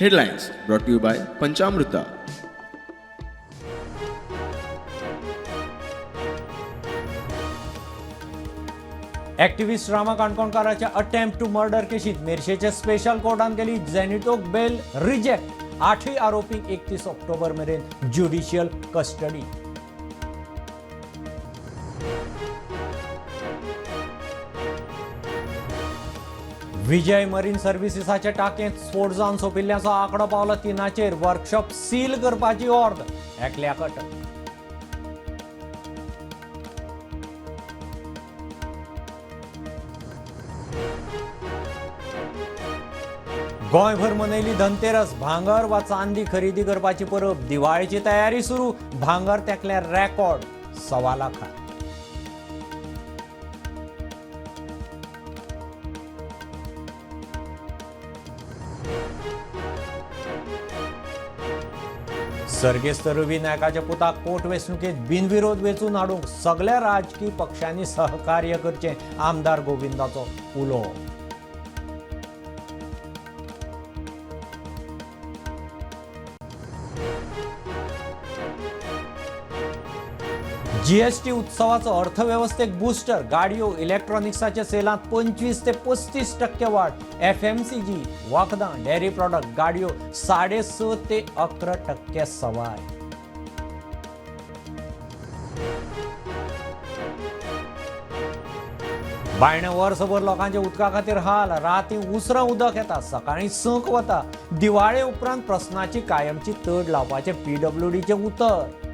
Headlines brought to you by Panchamruta. Activist Rama काणकोणकाराच्या attempt to murder केशीत मेरशेचे special कोर्टान केली जेनिटोक बेल रिजेक्ट. आठय आरोपींक 31 ऑक्टोबर मेरेन ज्युडिशियल कस्टडी. विजय मरीन सर्व्हिसीसाच्या टाकयेंत स्फोट जावन सोंपिल्ल्याचो आंकडो पावलो 3चेर. वर्कशॉप सील करपाची ऑर्द, एकल्याक अटक. गोंयभर मनयली धनतेरस. भांगर वा चांदी खरेदी करपाची परब. दिवाळेची तयारी सुरू. भांगर तेकले रेकॉर्ड 1.25 लाखां. सर्गेस्त रवी नायकाच्या पुताक पोट वेंचणुकेत बिनविरोध वेंचून हाडूंक सगल्या राजकी पक्षांनी सहकार्य करचें, आमदार गोविंदाचो उलो. जीएसटी उत्सवाचो अर्थवेवस्थेक बुस्टर. गाडयो, इलेक्ट्रॉनिक्साच्या सेलांत 25 ते 35% वाड. एफएमसीजी, वखदां, डेअरी प्रॉडक्ट, गाडयो 6.5 ते 11% सवाय. बायणें वर्सभर लोकांच्या उदका खातीर हाल. राती उसरां उदक येता, सकाळीं 6क वता. दिवाळे उपरांत प्रस्नाची कायमची तड लावपाचें पीडब्ल्यूडीचें उतर.